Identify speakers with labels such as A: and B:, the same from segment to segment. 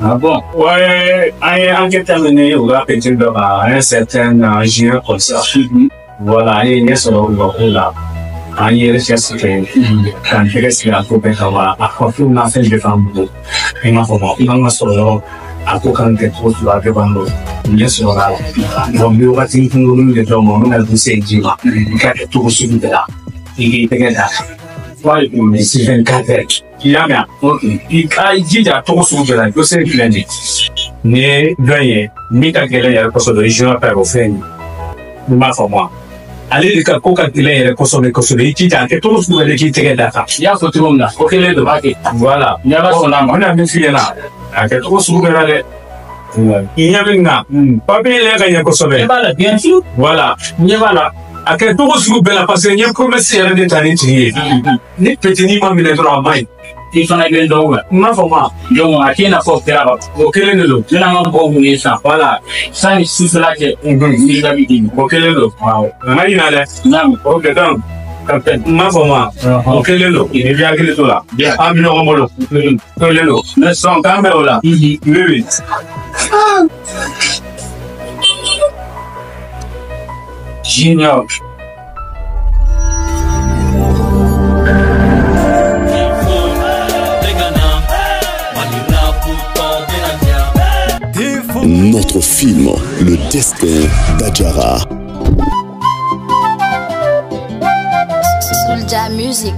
A: Ah bon?
B: Ouais, an ye enquête daminɛ u ka petit dɔ kan, un certain ingénieur comme ça. Voilà, an ye ɲɛ sɔrɔ u ka ko la. An ye recherche kɛ k'an tɛgɛ sigi a ko bɛɛ kan wa a papiyew n'a fɛn bɛɛ b'an bolo. I m'a fɔ ma, an ka sɔrɔ yɔrɔ a ko kan kɛ cogo cogo a bɛɛ b'an bolo. Ɲɛ sɔrɔ la. Bon, n bɛ wagati kunkurunin de d'aw ma, n bɛna dossier d'i ma. I ka kɛ cogo sugu bɛɛ la. I k'i tɛgɛ d'a kan. D'ici 24 heures. I y'a mɛn?
A: Ok.
B: I ka i jija cogo sugu bɛɛ la, dossier filɛ nin ye. Nin ye dɔ in ye min ka gɛlɛn yɛrɛ kosɛbɛ, junior ta ye o filɛ nin ye. N b'a faamu wa? Ale de ka ko ka gɛlɛn yɛrɛ kosɛbɛ kosɛbɛ, i jija a kɛ cogo sugu bɛɛ la i k'i tɛgɛ d'a kan.
A: I y'a fɔ cogo min na, o kelen don, b'a kɛ.
B: Voilà.
A: Ni Ala sɔnna a ma.
B: N bɛna min f'i ɲɛna, a kɛ cogo sugu bɛɛ la dɛ. I ɲɛ bɛ nin na, papiye yɛrɛ ka ɲɛ kosɛbɛ.
A: Ɲɛ b'a la, bien sûr.
B: Voilà.
A: Ɲɛ b'a la.
B: A kɛ cogo sugu bɛɛ la parce que n ye promesse yɛrɛ de ta ni tigi ye. Ni petini ma minɛ dɔrɔn a man ɲi.
A: I fana bɛ dɔw la.
B: N m'a fɔ ma.
A: Donc a t'i n'a fɔ kɛra kan.
B: O kelen de don.
A: Ne n'an ka mɔgɔw kun ye sisan.
B: Voilà.
A: Sanni sufɛla cɛ. N'i bɛ d'i ma.
B: O kelen don.
A: Awɔ.
B: A ma ɲina dɛ.
A: Naamu.
B: Ok, donc
A: Capitaine.
B: N m'a fɔ ma. O kelen don. I b'i hakili to la.
A: Bien.
B: An bɛ ɲɔgɔn bolo. Kelen don.
A: Merci.
B: Donc k'an bɛn o la. Oui, oui.
A: Junior.
C: Notre film, Le Destin d'Adjara.
D: Soulja Music.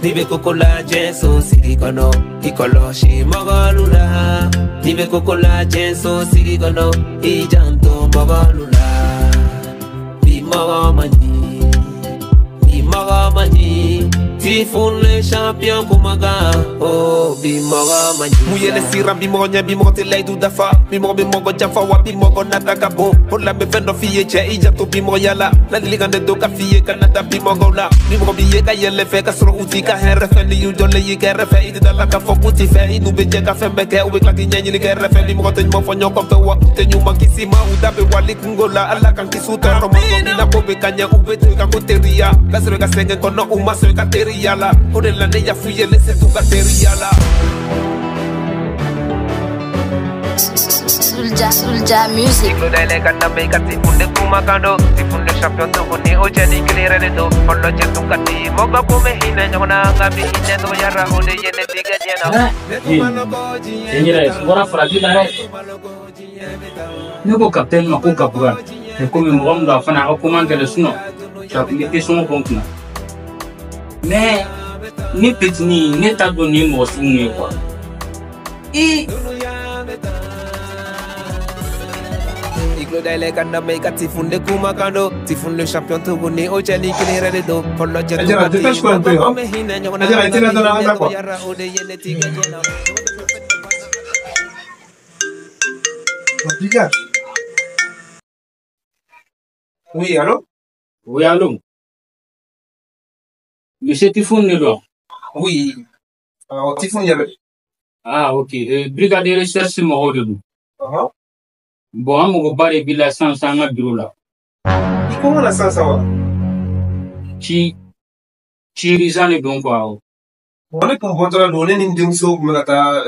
E: Nibe kokola jenso sigi kono ikoloshi mogolula. Nibe kokola jenso sigi kono ijanto mogolula. Bi mogo mani, bi mogo mani. Tifun le champion kumaga, oh bi mogo mani.
F: Muyele sira bi mogo nya bi mogo te laidu dafa. Bi mogo bi mogo jafa wa bi mogo nataka bon. Hola me fendo fiye che ijanto bi mogo yala. La liga de doka fiye kanata bi mogo la. Bi mogo bi ye ka yele fe ka soro uti ka here fe ni ujole yi ke refe ide dala ka fo kuti fe inu be je ka fe beke ube klaki nyenyi ni ke refe. Bi mogo te nyuma fonyo konfe wa te nyuma kisima udabe wali kungola ala kan kisuta romo na ko be kanya ube te ka koteria. La sere ka senge kono uma sere ka teria la. Ore la neya fuye le se tu ka teria la.
D: Soulja, Soulja Music.
E: Dale gana me ka tifunde kumakando tifunde champion tuguni ojeni klere de do hollo chetu kati moga ko me hina nyona ngabi hina to yara ode yene diga jena.
A: N yɛrɛ n bɔra farati la dɛ. Ne ko capitaine ma ko Gabuga. Komi mɔgɔ min don a fana a ka ko man gɛlɛn sinon a tun bɛ question bɔ n kunna. Mais ne petini ne t'a dɔn nin ye mɔgɔ sugu min ye quoi. Ee.
E: Dale gana me ka tifunde kumakando tifunde champion tuguni ojeni klere de do hollo chetu kati
F: moga me hina nyona
E: ngabi yara ode yene diga jena.
F: Oui, allô?
A: Oui, allô? Monsieur Tifoun de don.
F: Oui. Alors, Tifoun Yabé.
A: Ah, ok. Brigade de recherche mɔgɔw de don. Bon, an mago ba de b'i la sisan sisan an ka bureau la.
F: I ko la sisan sisan wa?
A: Ci ci urgent de don quoi.
F: Bon, ne kun bɔtɔla don, ne ni n denmuso kun bɛ ka taa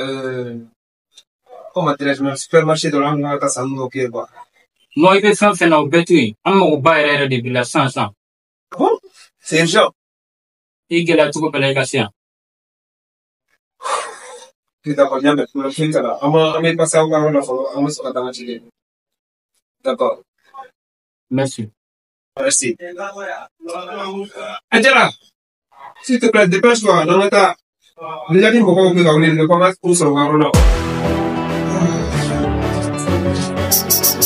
F: comment dirais-je, supermarché dɔ la, an kun ka taa sanni dɔ kɛ quoi.
A: Non, i bɛ fɛn fɛn na o bɛɛ to yen. An mago ba yɛrɛ yɛrɛ de b'i la sisan sisan.
F: Bon, c'est urgent.
A: I gɛlɛya cogo bɛɛ la i ka se yan.
F: Ok, d'accord, viens, mais an bɛ passer aw ka yɔrɔ la fɔlɔ, an bɛ sɔrɔ ka taa an ka ci kɛ. D'accord.
A: Merci.
F: Merci. Adjara, s'il te plaît, dépêche-toi, n'an ka taa. Déjà ni mɔgɔw bɛ ka wele ko an ka u sɔrɔ u ka yɔrɔ la.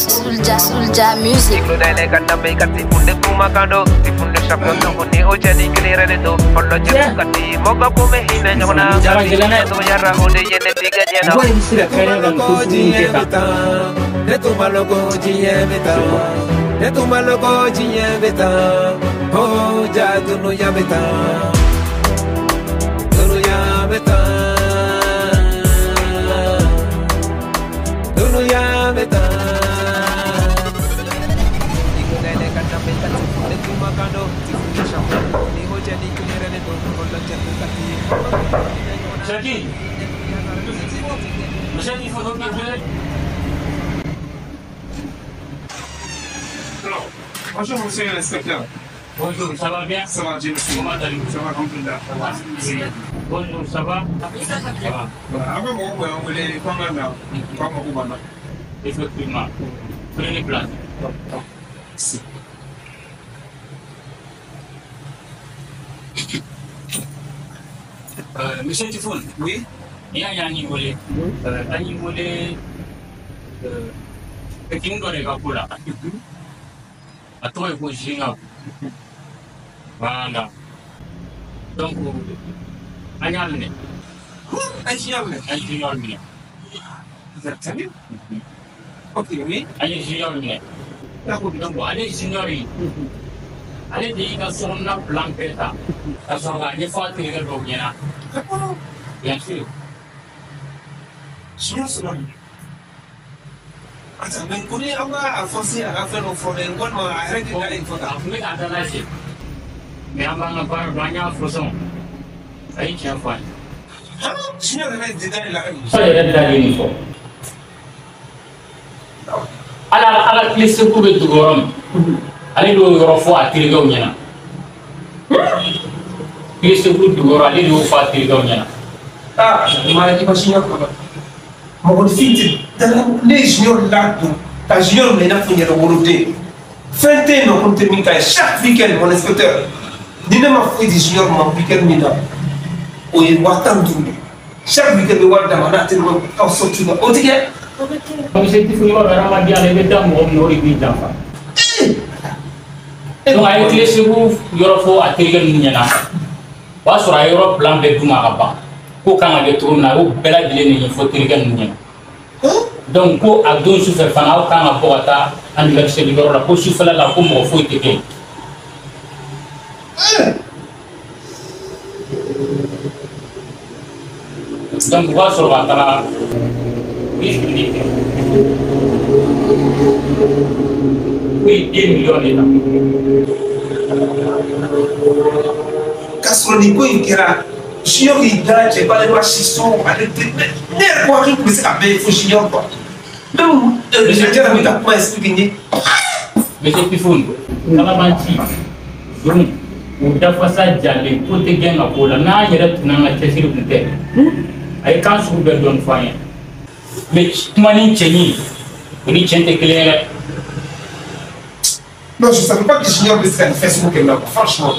D: Soulja, Soulja Music.
E: Dale gana me ka tifunde kumakando tifunde champion tuguni ojeni klere de do hollo chetu kati moga ko me hina nyona ngabi to yara ode yene diga jena.
A: Mɔgɔ de bɛ se ka kariya ka nin ko sugu in kɛ tan.
E: Ne tuma logo diɲɛ bɛ tan, ne tuma logo diɲɛ bɛ tan, oh ja dunuya bɛ tan, dunuya bɛ tan, dunuya bɛ tan. Ni
A: Jackie. Monsieur, il faut donc que
G: Alors, bonjour monsieur l'inspecteur.
A: Bonjour, ça va bien?
G: Ça va, Dieu merci.
A: Comment allez-vous?
G: Ça va, alhamdoulilah.
A: Ça va. Bonjour, ça va? Ça va.
G: Avant, on voulait pas mal là. Pas mal.
A: Effectivement. Prenez place.
G: Merci.
A: Monsieur Tifoun.
G: Oui.
A: Il y a un niveau. Un niveau. A tɔgɔ ye ko Junior. Voilà. Donc, an y'a minɛ.
G: An Junior minɛ.
A: An Junior minɛ.
G: Sérieux? Ok, oui.
A: An ye Junior minɛ.
G: D'accord.
A: Donc, ale Junior in, ale de y'i ka sokɔnɔna plan bɛɛ ta ka sɔrɔ k'a ɲɛfɔ a terikɛ dɔw ɲɛna. Bien sûr.
G: Junior sɔrɔ. Attends, mais on est a forcé à faire nos forêts, on a arrêté d'aller une fois.
A: A tun bɛ k'a da lase. Mais an b'an ka baara dɔn, an y'a fɔsɔn. A ye tiɲɛ fɔ an ye.
G: Junior yɛrɛ de da la.
A: Junior yɛrɛ dalen nin fɔ. Ala ala tile seko bɛ dugu yɔrɔ min, ale de y'o yɔrɔ fɔ a terikɛw ɲɛna. Tile seko dugu yɔrɔ, ale de y'o fɔ a terikɛw ɲɛna.
G: Ah, ma i ma Junior kɔnɔ. Mɔgɔninfin tɛ dala ne ye Junior ladon ka Junior minɛ i n'a fɔ n yɛrɛ woloden. Fɛn tɛ yen nɔ ko n tɛ min k'a ye chaque week-end mon inspecteur ni ne ma foyi di Junior ma week-end min na o ye 15 000 de ye. Chaque week-end bɛ wari d'a ma n'a terikɛw k'aw sortir la o tɛ kɛ.
A: Monsieur Tifoun, i b'a dɔn hadamadenya la i bɛ da mɔgɔ min na o de b'i janfa. Donc a ye tile segu yɔrɔ fɔ a terikɛ ninnu ɲɛna. O y'a sɔrɔ a ye yɔrɔ plan bɛɛ d'u ma ka ban. Ko kan ka kɛ cogo min na a y'o bɛɛ lajɛlen de ɲɛfɔ terikɛ ninnu ɲɛna. Donc ko a don sufɛ fana aw kan ka bɔ ka taa anniversaire yɔrɔ la ko sufɛla la ko mɔgɔ foyi tɛ kɛ yen. Donc o b'a sɔrɔ ka taga u ye fili kɛ. K'u ye 2 millions de ta.
G: K'a sɔrɔ nin ko in kɛra Junior y'i da cɛ k'ale ma si so ale tɛ ne yɛrɛ ko hakili tun bɛ se ka bɛɛ fo Junior quoi. Même Jara bɛ ka kuma expliquer n ye.
A: Monsieur Tifoun, kalabanci, zon, o dafasa jalen ko tɛ gɛn ka ko la n'an yɛrɛ tun n'an ka cɛsiri tun tɛ. A ye kan sugu bɛɛ dɔɔni fɔ an ye. Mais kuma ni cɛɲi o ni tiɲɛ tɛ kelen ye dɛ.
G: Non, je savais pas que Junior bɛ se ka nin fɛn sugu kɛ n na franchement.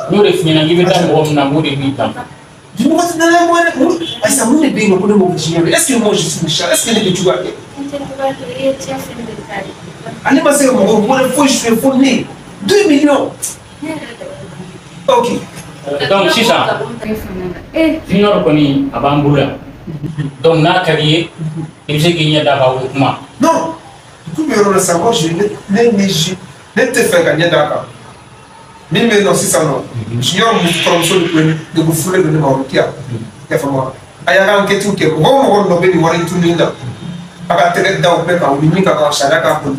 A: N'o de f'i ɲɛna k'i bɛ taa mɔgɔ min na k'o de b'i janfa.
G: Mɔgɔ tɛ danaya mɔgɔ yɛrɛ ayisa mun de bɛ yen nɔ ko ne m'o Junior est-ce que moi je suis méchant, est-ce que ne bɛ juguya kɛ? Ale ma se ka mɔgɔ wɛrɛ foyi suɲɛ fo ne 2 millions. Ok.
A: Donc sisan Junior kɔni a b'an bolo yan. Donc n'a ka di ye i bɛ se k'i ɲɛ d'a kan o kuma.
G: Non, du coup bɛ yɔrɔ la sisan moi je ne ne ne tɛ fɛ ka ɲɛ d'a kan. Min bɛ yen nɔ sisan nɔ Junior kɔrɔmuso de tun de ko furulen don ne ma o tɛ yan i y'a faamu wa a y'a ka enquête kɛ mɔgɔ o mɔgɔ nɔ bɛ nin wari in tununi na a ka tɛgɛ da o bɛɛ kan o ni min ka kan sariya k'a boli.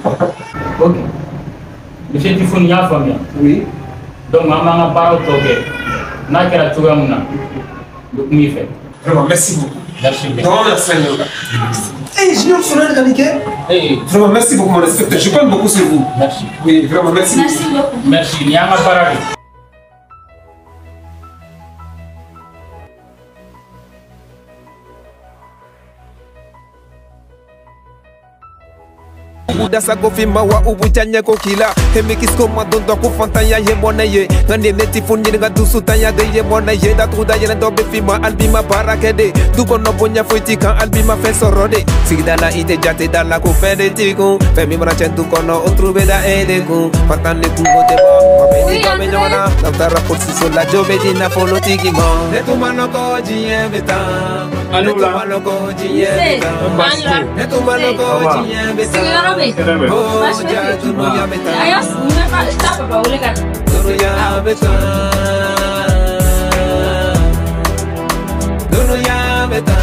A: Ok, monsieur Tifoun n y'a faamuya.
G: Oui.
A: Donc an b'an ka baaraw tɔ kɛ n'a kɛra cogoya min na n bɛ kuma i fɛ.
G: Vraiment merci beaucoup.
A: Merci bien.
G: Vraiment merci à vous. Eh, Junior sɔnna ka nin kɛ.
A: Eh.
G: Vraiment merci beaucoup mon inspecteur, je compte beaucoup sur vous.
A: Merci.
G: Oui, vraiment merci.
D: Merci beaucoup.
A: Merci, nin y'an ka baara de ye.
F: Udasa ko fima wa ubuja ɲɛko k'i la hemikisko ma don dɔ ko fantanya ye mɔnɛ ye nka nin ne ti fo ɲininka dusutanya de ye mɔnɛ ye datuguda yɛlɛ dɔ bɛ f'i ma hali bi ma baara kɛ de du kɔnɔ bonya foyi t'i kan hali bi ma fɛn sɔrɔ de sigida la i tɛ jate da la ko fɛn de t'i kun fɛn min mana cɛn du kɔnɔ o turu bɛ da e de kun fatan ni kungo tɛ bɔ ma bɛ ni dɔ bɛ ɲɔgɔn na n'aw taara polisiso la jo bɛ di nafolotigi ma ne tun ma lɔn ko diɲɛ bɛ tan ne tun ma lɔn ko diɲɛ bɛ tan ne tun ma lɔn ko diɲɛ bɛ tan. Oh, ja dunuya bɛ tan. Dunuya bɛ tan. Dunuya bɛ tan.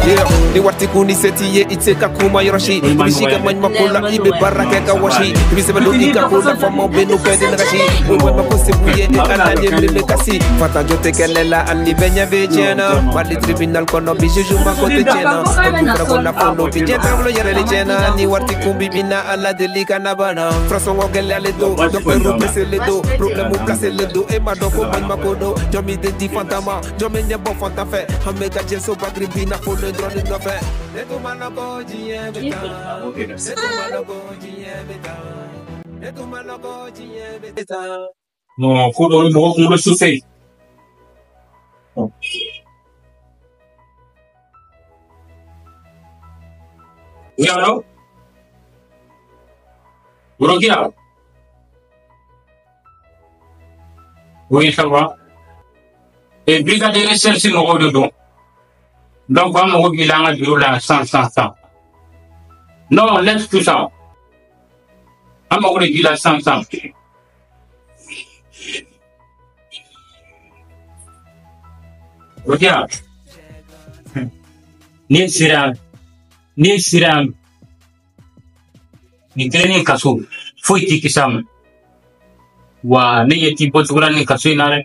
F: Yeah, Ni wari kun ni se t'i ye i tɛ se ka kuma yɔrɔ si. I bɛ si ka maɲumanko la i bɛ baara kɛ ka wɔsi. I bɛ sɛbɛn don i ka ko la faamaw bɛ n'u bɛɛ de nagasi. O ma ko se b'u ye e Ala de miiri bɛ kasi. Fatanjo tɛ kɛlɛ la hali ni bɛɛ ɲɛ bɛ tiɲɛ na. Mali tribunal kɔnɔ bi juge ma ko tɛ tiɲɛ na. O dun fana ko nafolo bi diɲɛ taabolo yɛrɛ de tiɲɛ na. Ni wari kun bi min na Ala deli kana banna. Furasɔngɔ gɛlɛyalen don, docteur presselen don, problème placelen don. E m'a dɔn ko maɲumanko don. Jɔn b'i den di fantan ma, jɔn bɛ ɲɛbɔ fantan fɛ. An bɛ ka diɲɛ soba girin nafolo dɔrɔn de nɔfɛ. Ne tun ma lɔn ko diɲɛ bɛ tan. Ne tun ma lɔn ko diɲɛ bɛ tan. Ne tun ma lɔn ko diɲɛ bɛ tan.
A: Non, ko dɔ bɛ mɔgɔ kunkolo sufɛ. Oui, allô? Rokia? Oui, ça va. Et brigade de recherche mɔgɔw de don. Donc, an mago b'i la an ka bureau la 100 100 100. Non, laisse tout ça. An mago de b'i la 100 100. Rokia, n'i sera n'i sera nin kelen kaso foyi t'i kisi a ma. Wa ne ɲɛ t'i bɔcogo la nin kaso in na dɛ.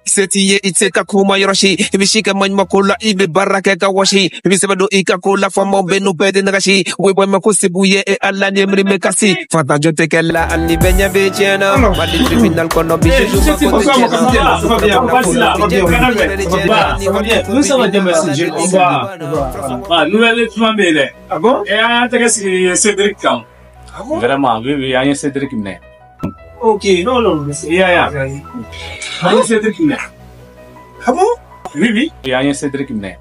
F: Se t'i ye i tɛ se ka kuma yɔrɔ si. I bɛ si ka maɲumanko la i bɛ baara kɛ ka wɔsi. I bɛ sɛbɛn don i ka ko la faamaw bɛ n'u bɛɛ de nagasi. O bɔ ma ko se b'u ye e Ala ni miiri bɛ kasi. Fatanjo tɛ kɛlɛ la hali ni bɛɛ ɲɛ bɛ tiɲɛ na. Mali tribunal kɔnɔ bi juge ma ko tɛ tiɲɛ na.
B: Nous ça va bien, merci. Ah, nouvelle jumɛn bɛ yen dɛ?
G: Ah bon?
B: E an y'an tɛgɛ sigi Cédric kan.
G: Ah bon?
B: Vraiment, oui, oui, an ye Cédric minɛ.
G: Ok, non, non, mais
B: I y'a ye wa? An ye Cédric minɛ.
G: Ah bon?
B: Oui, oui. An ye Cédric minɛ.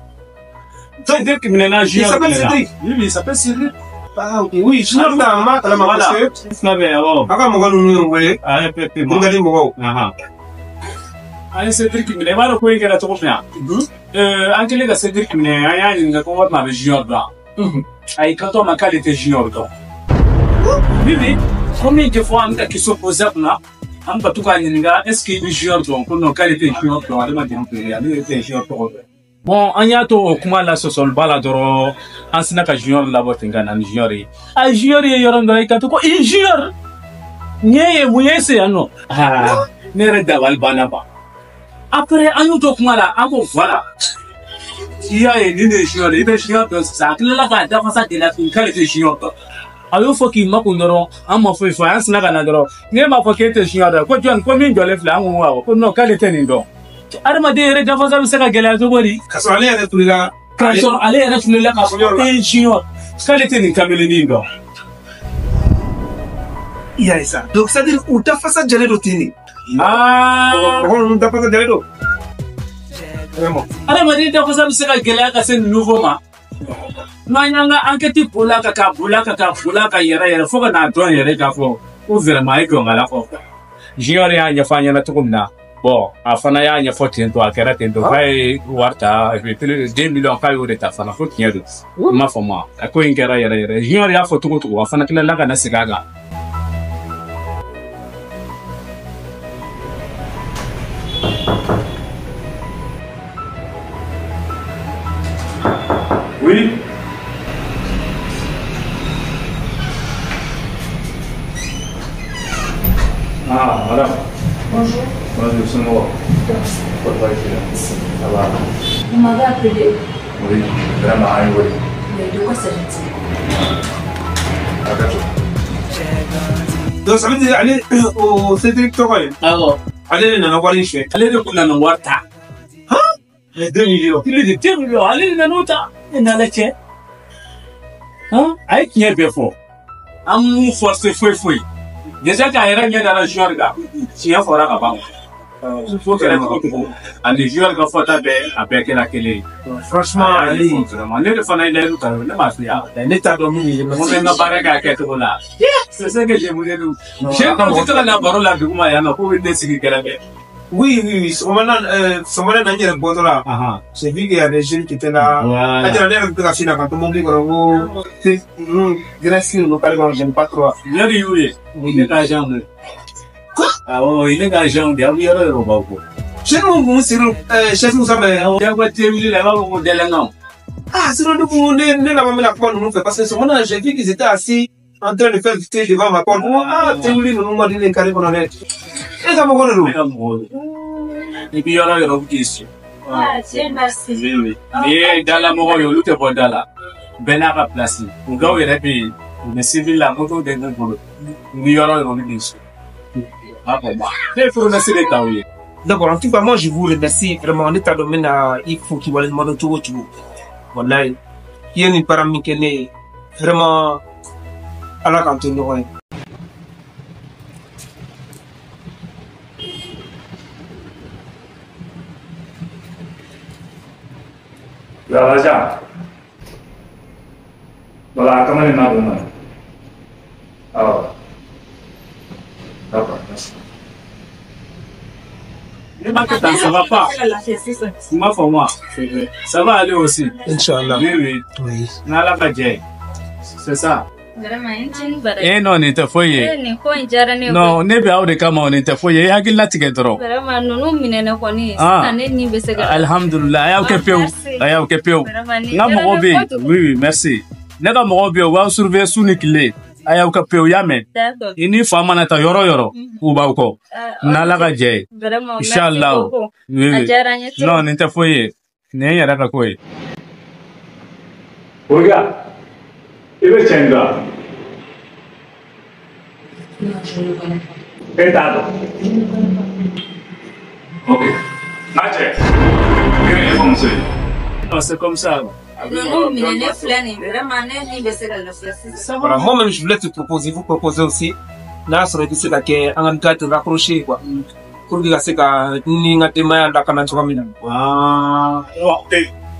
B: Cédric minɛna
G: Il
B: Junior
G: s'appelle
B: minɛna.
G: Cédric?
B: Oui, oui, il s'appelle Cédric.
G: Ah, ok, oui, Junior ta ma kalama
B: Voilà.
G: parce que
B: Fila bɛ awɔ.
G: a ka mɔgɔ ninnu ye n wele,
B: A ye effectivement.
G: brigade mɔgɔw.
B: Ahan. An ye Cédric minɛ. I b'a dɔn ko in kɛra cogo min na? An kɛlen ka Cédric minɛ, an y'a ɲininka ko walima a bɛ Junior dɔn. A y'i kanto a ma k'ale tɛ Junior dɔn. Oui, oui. Combien de fois an bɛ ka question poser a kunna, an bɛ ka to k'a ɲininka est ce que i bɛ Junior dɔn? Ko non, k'ale tɛ Junior dɔn, ale ma deli k'o ye, ale yɛrɛ tɛ Junior tɔgɔ dɔn. Bon, an y'a to o kuma la sɔsɔliba la dɔrɔn, an sina ka Junior labɔ ten ka na ni Junior ye. A Junior ye yɔrɔ min dɔrɔn, i kanto ko i Junior! Nin ye mun ye se yan nɔ? Aa, ne yɛrɛ dabali banna quoi. Après, an y'u to kuma la, an ko voilà. I y'a ye nin de ye Junior ye, i bɛ Junior dɔn sisan. A tilala k'a dafasa gɛlɛya tuguni k'ale tɛ Junior dɔn. A y'o fɔ k'i makun dɔrɔn, an ma foyi fɔ, an sina ka na dɔrɔn. Ne m'a fɔ k'e tɛ Junior dɔn, ko jɔn, ko min jɔlen filɛ, an ko awɔ, ko non, k'ale tɛ nin dɔn. Adamaden yɛrɛ dafasa bɛ se ka gɛlɛya cogo di?
G: K'a sɔrɔ ale yɛrɛ tulila.
B: K'a sɔrɔ ale yɛrɛ tulila k'a fɔ e ye Junior, k'ale tɛ nin kamelennin dɔn.
G: I y'a ye sa. Donc, c'est à dire u dafasa jalen don ten de.
B: Aa!
G: Mɔgɔ ninnu dafasa jalen don. Vraiment.
B: Adamaden dafasa bɛ se ka gɛlɛya ka se nin niveau ma. N'an y'an ka enquête bol'a kan ka bol'a kan ka bol'a kan yɛrɛ yɛrɛ fo ka n'a dɔn yɛrɛ k'a fɔ ko vraiment a ye dɔnkala fɔ. Junior y'a ɲɛfɔ an ɲɛna cogo min na, bon, a fana y'a ɲɛfɔ ten tɔ, a kɛra ten tɔ, k'a ye wari ta, plus de 2 millions k'a y'o de ta fana, ko tiɲɛ don. I m'a faamu wa? A ko in kɛra yɛrɛ yɛrɛ. Junior y'a fɔ cogo o cogo, a fana tilala ka na segin a kan. Oui. Ah, madame.
H: Bonjour.
B: Bonjour, c'est moi. Pourquoi tu es là? Ça va?
H: Vous m'avez appelé.
B: Oui, vraiment, oui.
H: Mais de quoi s'agit-il?
G: Donc, ça veut dire ale o Cédric tɔgɔ ye.
A: Awɔ.
G: Ale de nana wari in suɲɛ.
A: Ale de kun nana wari ta.
G: Les 2 millions.
A: Plus de 2 millions, ale de nan'o ta. E n'Ala cɛ. Han?
B: A ye tiɲɛ bɛɛ fɔ. An m'u forcer foyi foyi. Déjà k'a yɛrɛ ɲɛ dara Junior kan, tiɲɛ fɔra ka ban. Fo kɛra cogo o cogo, ani Junior ka fɔta bɛɛ, a bɛɛ kɛra kelen ye.
G: Franchement,
B: A y'a
G: ale
B: ɲɛfɔ vraiment. Ne de fana ye layidu ta, ne m'a f'i ye.
G: ne t'a dɔn min ye.
B: N ko n bɛ n ka baara kɛ a kɛcogo la. C'est ce que je voulais dire. J'ai commencé ka na baro la duguma yan nɔ k'u bɛ ne sigi kɛrɛfɛ.
G: Oui, oui, oui. Sɔgɔmada na n yɛrɛ bɔtɔ la. J'ai vu qu'il y a des jeunes qui étaient là.
B: Voilà.
G: A jira ne yɛrɛ bɛ ka sin na ka to mobili kɔnɔ ko ninnu grèce ninnu kare kɔnɔ, j'aime pas trop.
B: Ne de y'u ye. Ne ka agent de. Awɔ, ne ka agent de, aw bɛ yɔrɔ yɔrɔ b'aw kɔ.
G: Jeunes minnu kun sigi chaise sanfɛ.
B: Jagoya tɛ wuli la, i b'a fɔ ko délinquant.
G: Ah, sinon ne ko ne laban bɛna kuma ninnu fɛ parce que ce moment-là, j'ai vu qu'ils étaient assis en train de faire du thé devant ma porte. Ah, thé wuli ninnu ma di ne carré kɔnɔ dɛ. E ka mɔgɔ de don.
B: Ne ka mɔgɔ de don. I bɛ yɔrɔ yɔrɔ k'i si.
H: Ah, Dieu merci.
B: Oui, oui. N'i ye dalamɔgɔ ye, olu tɛ bɔ da la. Bɛɛ n'a ka place. U dɔw yɛrɛ bɛ yen, u bɛ civil la, moto de b'u bolo. Ni yɔrɔ yɔrɔ olu b'i si. Ah bon, ne ye promesse de ta u ye.
G: D'accord, en tout cas, moi je vous remercie vraiment. Ne t'a dɔn n bɛna i fo k'i waleɲuman dɔn cogo o cogo. Walayi, i ye nin baara min kɛ ne ye, vraiment, Ala k'an to ɲɔgɔn ye.
B: Raja. Voilà, comment il m'a donné. Alors. D'accord, merci. Ne m'inquiète pas, ça va pas. Moi, pour moi, ça va aller aussi.
G: Inch'Allah.
B: Oui, oui.
G: Oui.
B: N'Allah pas Dieu. C'est ça.
H: Vraiment, n bara.
B: Eh non, nin tɛ foyi ye.
H: Nin ko in diyara ne ye.
B: Non, ne bɛ aw de kama, nin tɛ foyi ye. I hakili latigɛ dɔrɔn.
H: Vraiment, ninnu minɛ ne kɔni.
B: Ah.
H: Sisan ne ni bɛ se ka.
B: Alhamdulillah, a y'aw kɛ pewu.
H: Merci.
B: A y'aw kɛ pewu.
H: Vraiment, nin
B: N ka
H: diyara
B: mɔgɔw
H: ne
B: bɛ yen.
H: kojugu.
B: Oui, oui, merci. Ne ka mɔgɔw bɛ yen, u b'aw surveiller su ni tile. A y'aw kɛ pewu, y'a mɛn.
H: D'accord.
B: I ni fa mana taa yɔrɔ o yɔrɔ, u b'aw kɔ.
H: Ah,
B: N'Ala ka jɛ ye.
H: Vraiment, merci
B: Inch'Allah.
H: beaucoup.
B: Oui,
H: A
B: oui.
H: diyara n ye trop.
B: Non, nin tɛ foyi ye. Nin ye n yɛrɛ ka ko ye. Oga, i bɛ cɛ in dɔn wa?
H: Non, je ne le connais pas.
B: E t'a dɔn.
H: Je ne le connais pas.
B: Ok. N'a cɛ, e bɛ ne ye. Non, c'est comme ça.
H: Ninnu minɛ ne filɛ nin vraiment ne ni bɛ se ka lafiya sisan.
G: Voilà, moi-même, je voulais te proposer, vous proposer aussi. N'a sɔrɔ i bɛ se ka kɛ an ka garde rapproché quoi. Pour que ka se ka ni n ka denbaya lakana cogoya min na.
B: Ah,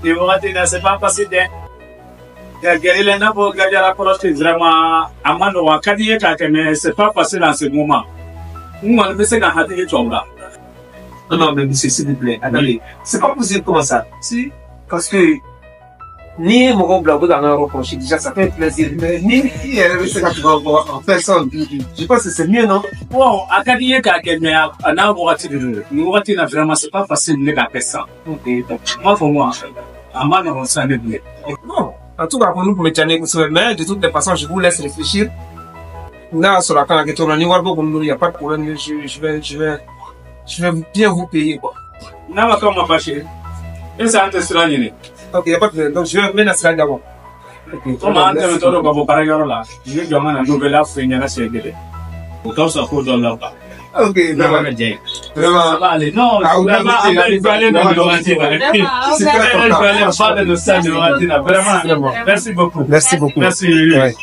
B: nin wagati in na, c'est pas facile dɛ. Ka gɛrɛ i la i n'a fɔ garde rapproché, vraiment, a ma nɔgɔn. A ka di i ye k'a kɛ, mais c'est pas facile en ce moment. N kɔni bɛ se ka hakili to aw la.
G: Non, non, mais monsieur, s'il vous plaît, attendez. C'est pas possible, comment ça?
B: Si.
G: Parce que ni ye mɔgɔw bila u bɛ k'an ka yɔrɔ kɔlɔsi, déjà ça fait plaisir. Mais ni i yɛrɛ bɛ se ka tugu aw kɔ en personne, je pense que c'est mieux, non?
B: Bon, a ka di i ye k'a kɛ, mais a n'a wagati de don. Nin wagati in na, vraiment, c'est pas facile ne k'a kɛ sisan.
G: Ok, d'accord.
B: N b'a fɔ moi, a ma nɔgɔn sisan ne bilen.
G: Bon, en tout cas, nous pouvons diya ne kosɛbɛ, mais de toutes les façons, je vous laisse réfléchir. N'a y'a sɔrɔ a kan ka kɛ cogo min na, ni wari b'o kɔnɔ, il y a pas de problème, je vais bien vous payer, quoi.
B: N'a ma k'aw ma baasi ye, est-ce que an tɛ sira ɲini?
G: Ok, il y a pas de problème. Donc, je vais mettre sira d'abord. Ok,
B: Komi an
G: merci.
B: tɛmɛtɔ don ka bɔ baarakɛyɔrɔ la, n bɛ jɔ n ka na nouvelle fɔ i ɲɛna siɲɛ kelen. O ka fisa ko dɔ la quoi.
G: Ok,
B: N'a ma
G: vraiment.
B: kɛ diya ye.
G: Vraiment.
B: Ça va aller. Non,
G: Ah, oui,
B: vraiment,
G: oui,
B: an bɛ
G: oui,
B: jɔlen don nin wagati in na.
H: Vraiment, aw
G: C'est
H: bɛɛ
G: très
B: An bɛ
G: content.
B: jɔlen ba de don sisan nin wagati in na. Vraiment,
G: Vraiment.
B: merci beaucoup.
G: Merci beaucoup.
B: Merci. Oui.
G: Ouais.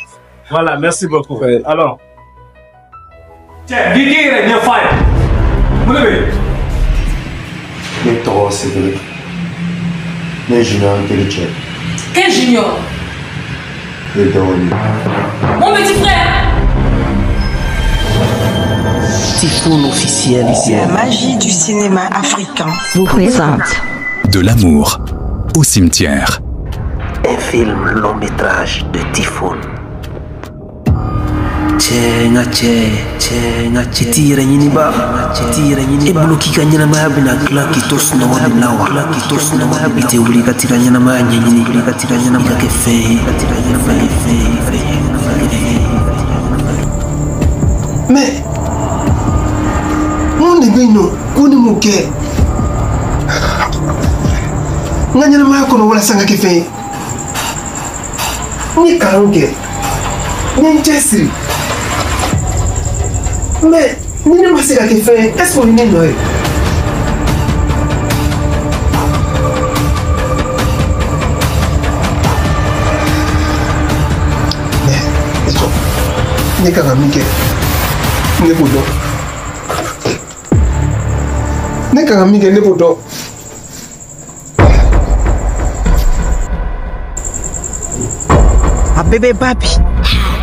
B: Voilà, merci beaucoup.
G: Ouais.
B: Alors. Cɛ, k'i k'i yɛrɛ ɲɛfɔ a ye. Mun de bɛ yen?
I: Ne tɔgɔ Cédric. Ne ye Junior teri cɛ.
J: Quel Junior?
I: Ne dɔgɔnin.
J: Mon petit frère.
K: Typhoon officiel.
L: La magie du cinéma africain
K: vous présente
M: De l'amour au cimetière.
K: Un film long métrage de Typhoon. Cɛ, n ka cɛ, cɛ, n ka cɛ, i t'i yɛrɛ ɲini ba, i t'i yɛrɛ ɲini ba. E bolo k'i ka ɲɛnamaya bɛna dilan k'i to sunɔgɔ de la wa, k'i to sunɔgɔ de la. I tɛ wuli ka t'i ka ɲɛnamaya ɲɛɲini, wuli ka t'i ka ɲɛnamaya kɛ fɛn ye, ka t'i ka ɲɛnamaya kɛ fɛn ye, fɛn ye, fɛn ye.
G: Mais mun de bɛ yen nɔ ko ne m'o kɛ n ka ɲɛnamaya kɔnɔ walasa n ka kɛ fɛn ye? N ye kalanw kɛ, n ye n cɛsiri, mais ni ne ma se ka kɛ fɛn ye, est ce que o ye ne nɔ ye? Mais i jɔ, ne kan ka min kɛ, ne b'o dɔn. Ne kan ka min kɛ, ne b'o dɔn.
L: A bɛɛ bɛ ba bi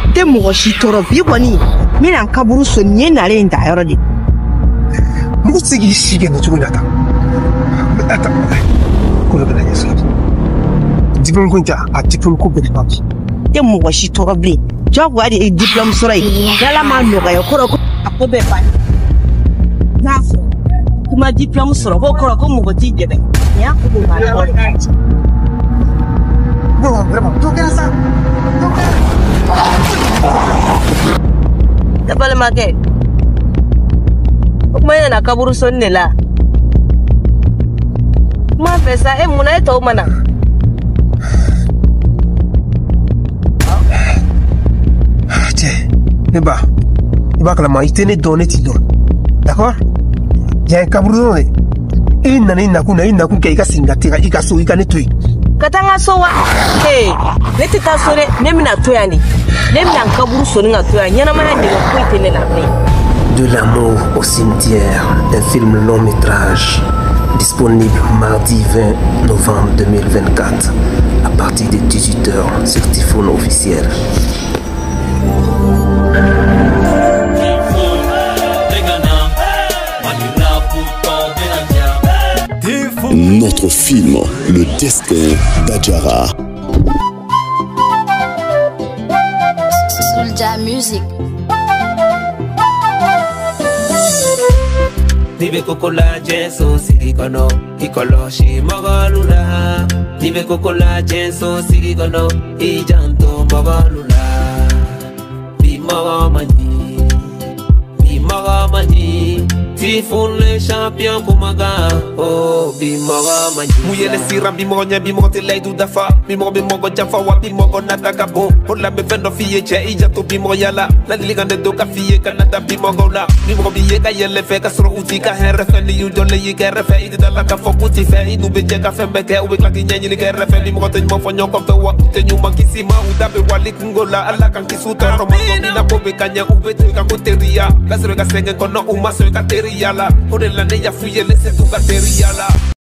L: n tɛ mɔgɔ si tɔɔrɔ bi kɔni, n bɛna n kaburu sɔn nin ye nalen in dayɔrɔ de.
G: Mɔgɔ tɛ se k'i si kɛ nin cogo in na tan. Attends, ko dɔ bɛna ɲɛ sɔrɔ. Diplôme ko in tɛ, a diplôme ko bɛɛ de ban bi.
L: N tɛ mɔgɔ si tɔɔrɔ bilen, jagoya de ye diplôme sɔrɔ ye. N'Ala m'a nɔgɔya, o kɔrɔ ko a ko bɛɛ banna. N'a sɔrɔ k'i ma diplôme sɔrɔ, k'o kɔrɔ ko mɔgɔ t'i dɛmɛ, nin y'a ko de banna.
G: Non, vraiment, dɔ kɛra sa, dɔ kɛra.
L: Ne balimakɛ, o kuma e nana kaburu sɔnni de la. Kuma fɛ sa, e munna e tɔw ma na?
G: Cɛ, ne ba, i b'a kalama i tɛ ne dɔn, ne t'i dɔn, d'accord? Yan ye kaburu dɔrɔn de. I nana i nakun na, i nakun kɛ i ka segin ka taa i ka so, i ka ne to yen.
L: Ka taa n ka so wa? Ee, ne tɛ taa so dɛ, ne bɛna to yan de. Ne bɛna n kaburu sɔnni ka to yan, ɲɛnamaya nege foyi tɛ ne la bilen.
K: De l'amour au cimetière, un film long métrage disponible mardi 20 novembre 2024 à partir de 18h sur Typhoon officiel.
C: Notre film, Le destin d'Adjara.
D: Soulja Music.
E: N'i bɛ koko lajɛ so sigi kɔnɔ, i kɔlɔsi mɔgɔlu la. N'i bɛ koko lajɛ so sigi kɔnɔ, i janto mɔgɔlu la. Bi mɔgɔ man ɲi, bi mɔgɔ man ɲi. Tifun le champion kumakan, oh bi mɔgɔ man ɲi.
F: Mun yɛlɛ siran bi mɔgɔ ɲɛ, bi mɔgɔ tɛ layidu dafa, bi mɔgɔ bɛ mɔgɔ janfa wa bi mɔgɔ nata ka bon. O la n bɛ fɛn dɔ f'i ye cɛ, i janto bi mɔgɔya la. Ladilikan de don ka f'i ye kana da bi mɔgɔw la. Ni mɔgɔ b'i ye ka yɛlɛ fɛ ka sɔrɔ u t'i ka hɛrɛ fɛ, ni y'u jɔlen y'i kɛrɛfɛ, i tɛ da la k'a fɔ k'u t'i fɛ. I n'u bɛ jɛ ka fɛn bɛɛ kɛ, u bɛ tila k'i ɲɛɲini kɛrɛfɛ. Ni mɔgɔ tɛ ɲuman fɔ ɲɔgɔn fɛ wa u tɛ ɲuman kisi ma, u da bɛ wali kungo la. Ala k'an kisi u tɔɔrɔ ma. Ni na ko bɛ ka ɲɛ, u bɛ to i ka ko teriya. Ka sɔrɔ i ka sɛgɛn kɔnɔ, u ma sɔn i ka teriya la. O de la ne y'a f'u ye, ne se t'u ka teriya la.